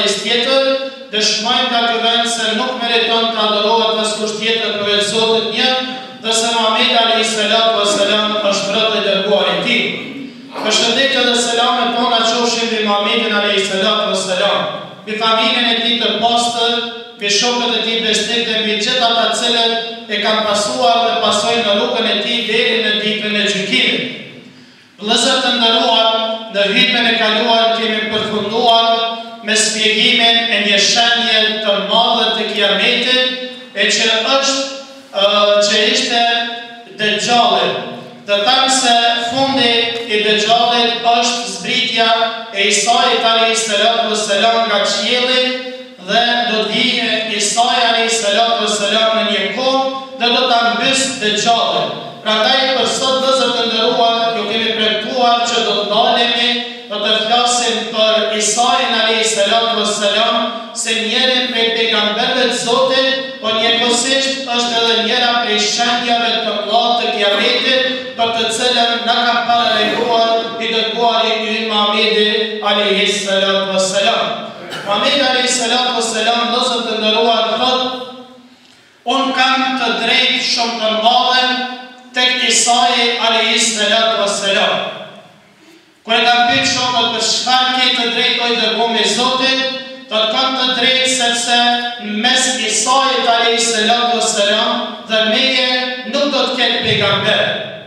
adhurues tjetër, dëshmojmë nga ky vend se nuk meriton të adhurohet askush tjetër përveç Zotit një dhe se Muhamedi alejhi salatu ue selam është rob dhe i dërguar i Tij. Përshëndetjet dhe selamet tona qofshin mbi Muhamedin alejhi salatu ue selam, mbi familjen e tij të pastër, mbi shokët e tij besnikë dhe mbi gjithë ata të cilët e kanë pasuar dhe pasojnë në rrugën e tij deri në ditën e gjykimit. Vëllezër të nderuar, në hytben e kaluar kemi përfunduar me shpjegimin e një shenje të madhe të Kiametit, e që është që ishte Dexhalli. Dhe thamë se fundi i Dexhallit është zbritja e Isait alejhi salatu ue selam nga qielli dhe do të vijë Isai alejhi salatu ue selam në një kohë dhe do ta mbysë Dexhallin. Prandaj për sot vëllezër të nderuar ju kemi premtuar që do të ndalemi do të flasim për Isain alejhi salatu ue selam se njërin prej pejgamberëve të Zotit, po njëkohësisht është edhe njëra prej shenjave të mëdha të Kiametit për të cilën na ka paralajmëruar i dërguari ynë Muhamedi alejhi salatu ue selam. Muhamedi alejhi salatu ue selam vëllezër të nderuar thotë, Unë kam të drejtë shumë të madhe tek Isai alejhi salatu ue selam. Kur e kanë pyet shokët për çfarë ke të drejtë o i dërgumi i Zotit, thotë kam të drejtë sepse në mes Isait alejhi salatu ue selam dhe meje nuk do të ketë pejgamber.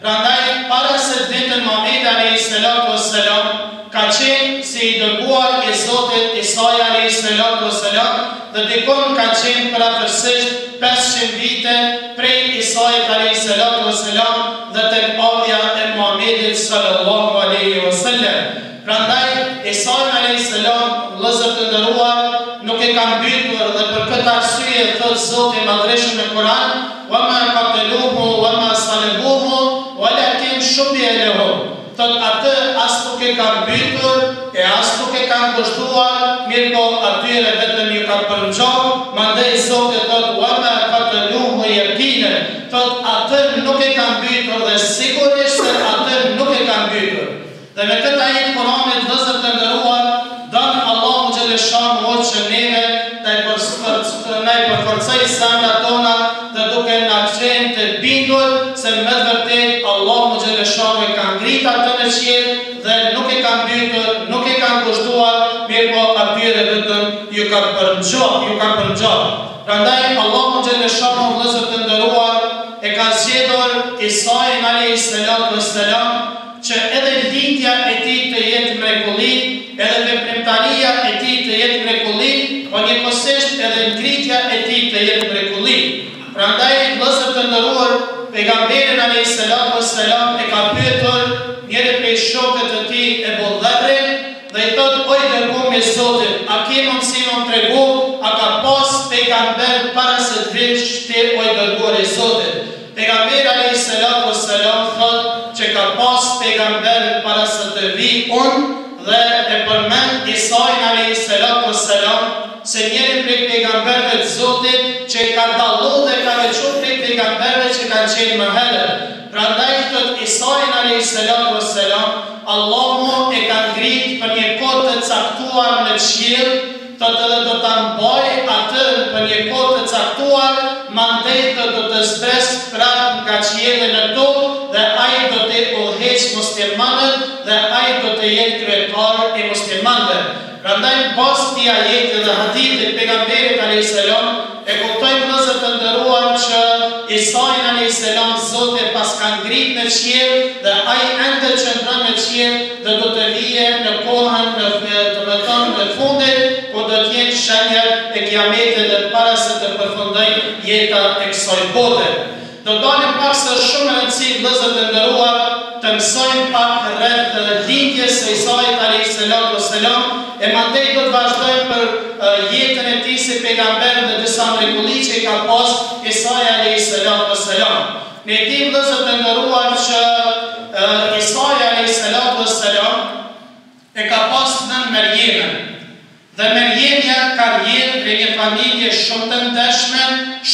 Prandaj, para se të vinte Muhamedi alejhi selatu ue selam, ka qenë si i dërguar i Zotit Isai alejhi selatu ue selam dhe dikund ka qenë përafërsisht 500 vite prej Isait alejhi selatu ue selam dhe tek ardhja e Muhamedit sallallahu alejhi ue sellem. Prandaj, Isain alejhi selam, vëllezër të nderuar, nuk e kanë mbytur dhe për këtë arsye thotë Zoti i Madhërishëm në Kur'an, Wa ma kateluhu wa ma salebuhu, walakin shubbiha lehum. Thotë atë as nuk e kanë mbytur e as nuk e kanë ngushtuar, mirëpo atyre vetëm ju ka përngja, mandej Zoti thotë wa ma kateluhu yakinen, thotë atë nuk e kanë mbytur dhe sigurisht se atë nuk e kanë mbytur. Dhe me këtë ajet Kuranit vëllezër të nderuar don Allahu xheleshanuhu që neve të na i përforcojë zemrat tona dhe duke na qenë të bindur se me të vërtetë Allahu xheleshanuhu e ka ngrit atë në qiell dhe nuk e ka mbytur, nuk e ka ngushtuar, mirëpo atyre vetëm ju ka përngja, ju ka përngja. Prandaj Allahu xheleshanuhu vëllezër të nderuar e ka zgjedhur Isain alejhi salatu vesselam që edhe lindja e tij të jetë mrekulli, edhe veprimtaria e tij të jetë mrekulli, po njëkohësisht edhe ngritja e tij të jetë mrekulli. Prandaj, vëllezër të nderuar, Pejgamberin alejhi salatu ves selam e ka pyetur njëri prej shokëve të tij Ebu Dherri dhe i thotë, O i dërgumi i Zotit, a ke mundësi me më tregu a ka pas pejgamber para se të vish ti o i dërguar i Zotit? Pejgamberi alejhi selatu ue selam thotë që ka pas pejgamber para se të vij unë dhe e përmend Isain alejhi selatu ue selam se njërin prej pejgamberëve të Zotit që e ka dallu dhe ka veçu prej pejgamberëve që kanë qenë më herët. Prandaj thotë Isain alejhi selatu ue selam Allahu e ka ngrit për një kohë të caktuar në qiell Thotë edhe do ta mbajë atë për një kohë të caktuar, mandej thotë do të zbresë prapë nga qielli në tokë dhe ai do t'i udhëheqë muslimanët dhe ai do të jetë kryetar i muslimanëve. Prandaj në bazë këtij ajeti dhe hadithit të Pejgamberit alejhi selam e kuptojmë vëllezër të nderuar që Isain alejhi selam Zoti e paska ngrit në qiell dhe ai ende qëndron në qiell dhe do të vijë në kohën në domethënë në fundit ku do të jenë shenjat e kiametit dhe para se të përfundojë jeta e kësaj bote. Do dalim pak se është shumë me rëndësi vëllezër të nderuar të mësojmë pak rreth lindjes së Isait alejhi selatu ue selam e mandej do të vazhdojmë për jetën e tij si pejgamber dhe disa mrekulli që i ka pas Isai alejhi selatu ue selam. Ne e dimë vëllezër të nderuar që Isai alejhi selatu ue selam e ka pas nënë Merjemen dhe Merjemja ka rrjedhë prej një familje shumë të ndershme,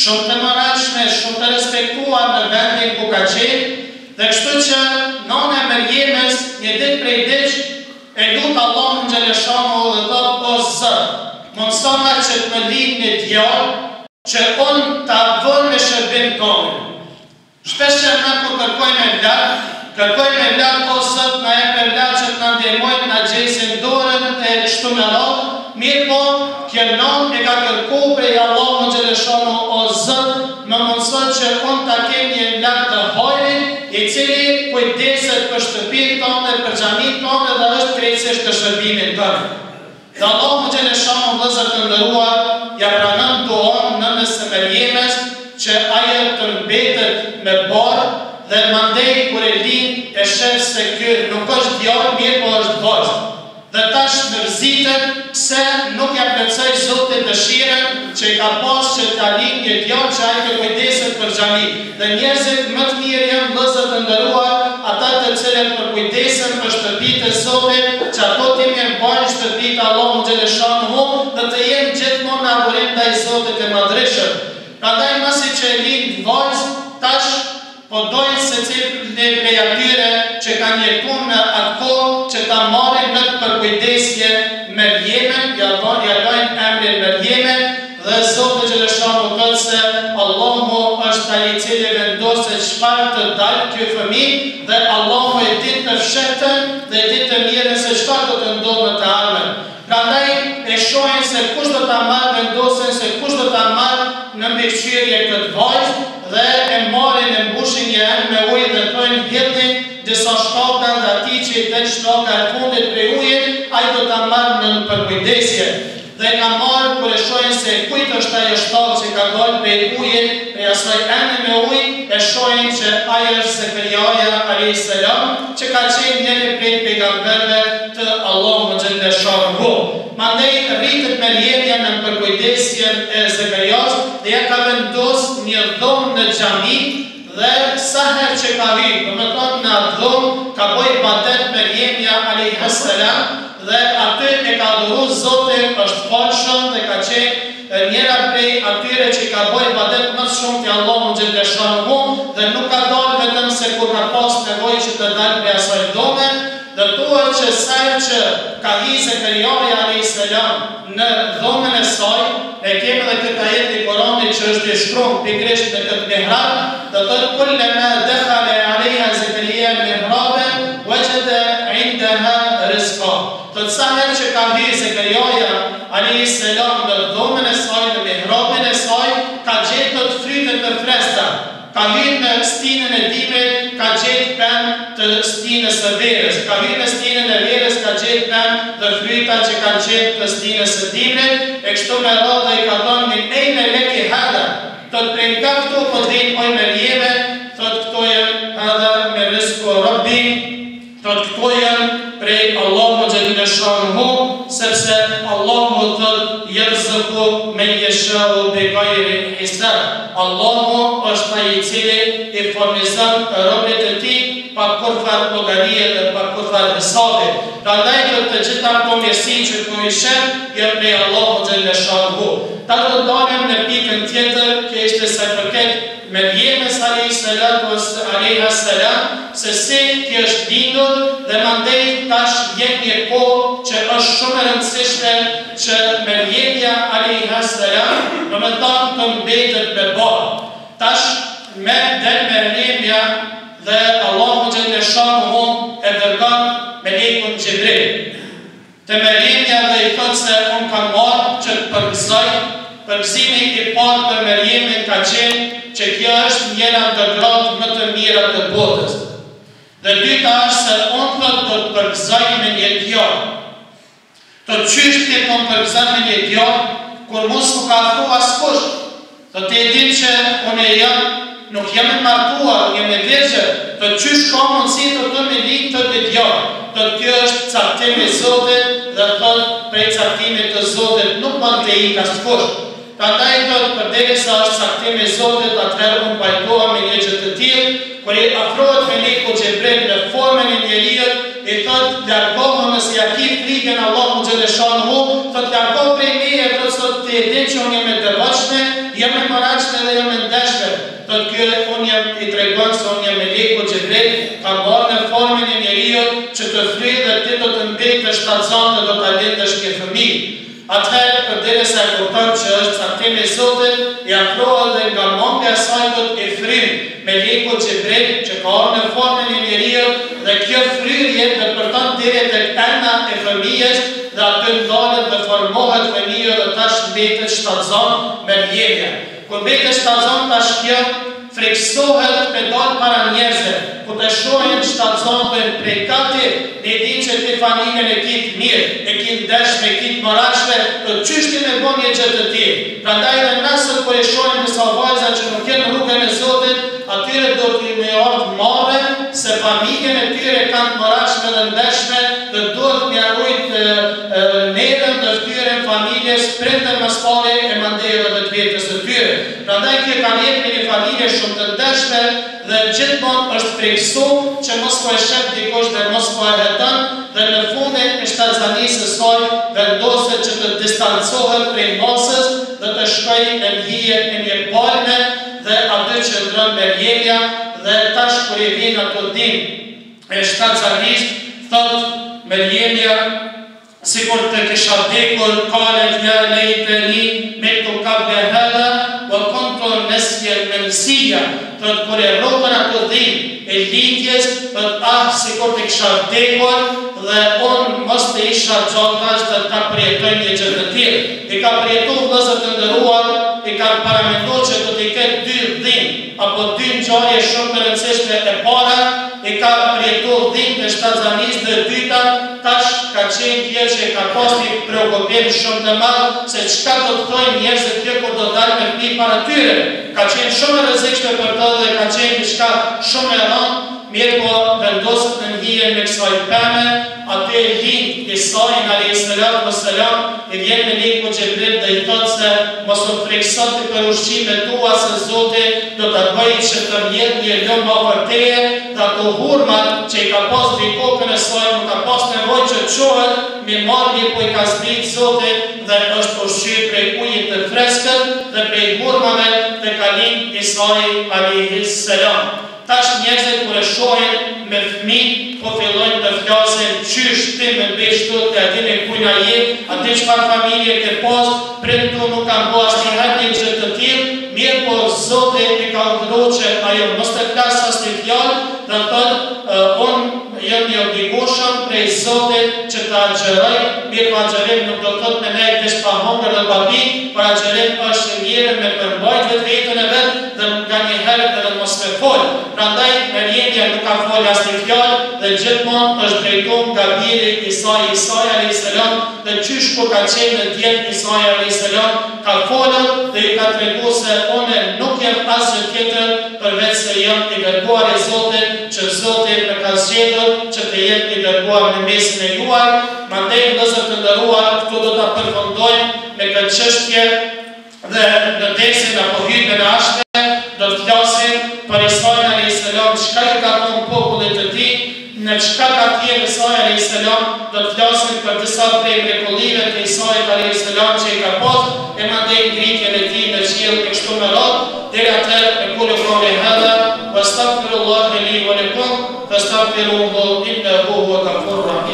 shumë të moralshme, shumë të respektuar në vendin ku ka qenë dhe kështu që nana e Merjemes një ditë prej ditësh e lut Allahun xheleshanuhu dhe thotë o Zot. mundësoma që të më lind një djalë, që unë ta vë në shërbim tëndin. Shpeshherë na kur kërkojmë evlat, kërkojmë evlat o Zot na jep evlat që të na ndihmojë të na gjesin dorën e kështu me radhë, mirëpo kjo nënë e ka kërku prej Allahut xheleshanuhu o Zot më mundëso që unë ta kem një evlat të hajrit i cili kujdeset për shtëpinë tënde, për xhaminë tënde dhe është krejtësisht në shërbimin tënd. Dhe Allahu xheleshanuhu vëllezër të nderuar ia pranon duan nënës së Merjemes që ajo të mbetet me barrë dhe mandej kur e lind e shef se ky nuk është djalë mirëpo është vajzë dhe tash mërzitet pse nuk ia plotësoi Zoti dëshirën që e ka pas që ta lind një djalë që ai të kujdeset për xhami Dhe njerëzit më të mirë janë vëllezër të nderuar ata të cilët përkujdesen për shtëpitë e Zotit, që ato t'i mirëmbajnë shtëpitë e Allahut xheleshanuhu dhe të jenë gjithmonë në adhurim ndaj Zotit të Madhërishëm. Prandaj masi që e lind vajzë, tash po dojnë secili prej atyre që kanë jetu në atë kohë që ta marrin në përkujdesje Merjemen, ia lajnë emrin Merjeme, Dhe Zoti xheleshanuhu thotë se Allahu është ai i cili vendos se çfarë të dalë ky fëmijë dhe Allahu e di të fshehtën dhe e di të mirën se çfarë do të ndodhë në të ardhmen. Prandaj e shohin se kush do ta marrë vendosin se kush do ta marrë në mbikëqyrje këtë vajzë dhe e marrin e mbushin një enë me ujë dhe thojnë hidhni disa shtaka dhe atij që i del shtaka e fundit prej ujit ai do ta marrë nën përkujdesje. Dhe e ka marrë kur e shohin se e kujt është ajo shtagë që ka dalë prej ujit, prej asaj ene me ujë, e shohin që ai është Zekerijaja alejhi selam, që ka qenë njëri prej pejgamberëve të Allahut xhelleshanuhu. Mandej rritet Merjemja nën përkujdesjen e Zekerijas dhe ja ka vendos një dhomë në xhami dhe sa herë që ka hy, domethënë në atë dhomë ka bo ibadet Merjemja alejhi selam, Dhe aty e ka adhuru Zotin është falë shumë dhe ka qenë njëra prej atyre që ka bo ibadet më të shumti Allahun xhelleshanuhu dhe nuk ka dalë vetëm se kur ka pas nevojë që të dalë prej asaj dhome dhe thuhet që sa herë që ka hi Zekerijaja alejhi selam në dhomën e saj, ne kemi edhe këtë ajet i Kuranit që është i shkruar pikërisht në këtë mihrab, do thotë kullama dakhala alejha Zekerija al-mihrabe wajada indaha rizqa. Thotë sa herë që ka hy Zekerijaja alejhi selam në dhomën e saj, në mihrabin e saj, ka gjetur fryte të freskëta. Ka hyrë në stinën e dimrit, ka gjetë pemë të stinës së verës. Ka hyrë në stinën e verës, ka gjetë pemë dhe fryta që kanë qenë të stinës së dimrit, e kështu me radhë dhe i ka thënë min ejne leki hadha, thotë prej nga këto po të vijnë oj Merjeme, thotë këto janë hadha min rizku rabbi, Thotë këto janë prej Allahu xhelleshanuhu, sepse Allahu thotë jerzuku men jeshau bi gajri hisab, Allahu është ai i cili i furnizon robërit e tij pa kurrfarë llogarie dhe pa kurrfarë hesabi. Prandaj thotë të gjitha këto mirësi që po i sheh janë prej Allahu xhelleshanuhu. Tash do të dalim në pikën tjetër, kjo ishte sa i përket Merjemes alejhi salatu alejha selam se si kjo është lindur dhe mandej tash vjen një kohë që është shumë e rëndësishme që Merjemja alejha selam domethënë të mbetet me barrë tash me del Merjemja dhe Allahu xhelleshanuhu e dërgon melekun Xhibril Te Merjemja dhe i thotë se unë kam ardhë që të përgëzoj, përgëzimi i parë për Merjemin ka qenë që kjo është njëra ndër gratë më të mira të botës. Dhe dyta është se unë thotë do të përgëzoj me një djalë. Thotë qysh ti po më përgëzon me një djalë, kur mu s'më ka afru askush. Thotë ti e din që unë jam, nuk jam e martuar, unë jam e virgjër, thotë qysh ka mundësi thotë me lind thotë një djalë, thotë kjo është caktim i Zotit dhe thotë prej caktimit të Zotit nuk mund të ikë askush. Prandaj thotë përderisa është caktim i Zotit atëherë unë pajtohem me një gjë të tillë, kur i afrohet meleku Xhebril në formën e njeriut, I thotë, Largohu nëse ia ki frikën Allahut xheleshanuhu, thotë, Largohu prej meje, thotë, se ti e din që unë jam e devotshme, jam e moralshme dhe jam e ndershme. Thotë, ky unë jam, i tregon se unë jam meleku Xhebril, kam ardhur në formën e njeriut që të fryj dhe ti do të mbetesh shtatzënë dhe do ta lindësh një fëmijë. Atëherë,. Përderisa e kupton që është caktim i Zotit, i afrohet dhe nga mënga e saj thotë i fryn Meleku Xhibril që ka ardhur në formën e njeriut dhe kjo fryrje depërton deri tek ena e fëmijës dhe aty ndalet dhe formohet fëmiju dhe tash mbetet shtatzënë Merjemja. Kur mbetet shtatzënë tash kjo Frikësohet me dalë para njerëzve, kur të shohin shtatzënë thojnë prej ka ti, ne e dimë që ti familjen e ki të mirë, e ki ndershme, e ki të moralshme, po qysh ti me bo një gjë të tillë. Prandaj edhe na sot kur i shohim disa vajza që nuk janë në rrugën e Zotit, atyre duhet me ju ardhë marre se familjen e tyre e kanë të moralshme dhe ndershme dhe duhet me ia rujt nderën dhe ftyrën familjes, prindër më së pari e mandej edhe vetvetes së tyre. Prandaj kjo ka rritë në një familje shumë të ndershme dhe gjithmonë është frikësu që mos po e shef dikush dhe mos po e heton dhe në fundin e shtatzanisë së saj vendoset që të distancohet prej masës dhe të shkojë nën hijen e një palme dhe aty qëndron Merjemja dhe tash kur i vijnë ato dhimbë e shtatzanisë thotë Merjemja Sikur të kisha vdekur kalet ja lejteni mittu kable hadha wa kuntu nesjen mensija thotë kur e rrokën ato dhimbë e lindjes thotë ah sikur të kisha vdekur dhe unë mos të isha gjallë tash dhe ta përjetoj një gjë të tillë i ka përjetu vëllezër të nderuar i kanë paramendu që do t'i ketë dy dhimbë apo dy ngjarje shumë të rëndësishme e para i ka përjetu dhimbët e shtatzanisë dhe e dyta tash ka qenë kjo që e ka pas një preokupim shumë të madh se çka do të thojnë njerëzit kjo kur do dalë me fëmijë para tyre ka qenë shumë e rrezikshme për të dhe ka qenë diçka shumë e rëndë mirëpo vendoset nën hijen e kësaj peme Aty e lind Isain alejhi salatu ue selam, i vjen meleku Xhebril dhe i thotë se mos u frikëso ti për ushqimet tua se Zoti do ta bëjë që të rrjedhë një lumë afër teje dhe ato hurmat që i ka pas mbi kokën e saj nuk ka pas nevojë që të çohet m'i marrë mirëpo i ka zbrit Zoti dhe është ushqy prej ujit të freskët dhe prej hurmave dhe ka lind Isai alejhi selam. Tash njerëzit kur e shohin me fëmijë po fillojnë të flasin qysh ti me mbe shtu ti a din e kujna je, a di çfarë familje ke pas, prindt tu nuk kanë bo asnjëherë një gjë të tillë, mirëpo Zoti e ka urdhëru që ajo mos të flasë asnjë fjalë dhe thotë unë Jam i obligushëm prej Zotit që të agjëroj, mirëpo agjërim nuk do të thotë me nejt veç pa hongër dhe pa pi, por agjërim është që njeri me përmbajt vetveten e vet dhe nganjëherë edhe mos me fol. Prandaj Merjemja nuk ka fol asnjë fjalë dhe gjithmonë është drejtu nga biri i saj Isai alejhi selam dhe qysh kur ka qenë në djep Isai alejhi selam ka folur dhe ju ka tregu se une nuk jam asgjë tjetër përveç se jam i dërguar i Zotit që Zoti më ka zgjedhur që të jem i dërguar në mesin e juaj, mandej vëllezër të nderuar këtu do ta përfundojmë me këtë çështje dhe në dersin apo hytben e ardhshme do të flasim për Isain alejhi selam çka i ka thonë popullit të tij, në çka ka thirrë Isai alejhi selam, do të flasim për disa prej mrekullive të Isait alejhi selam që i ka pas, e mandej ngritjen e tij në qiell e kështu me radhë, deri atëherë ekulu kauli hadha, wastagfirullahe li wa lekum, fastagfiruhu innehu huwal gafurur rahim.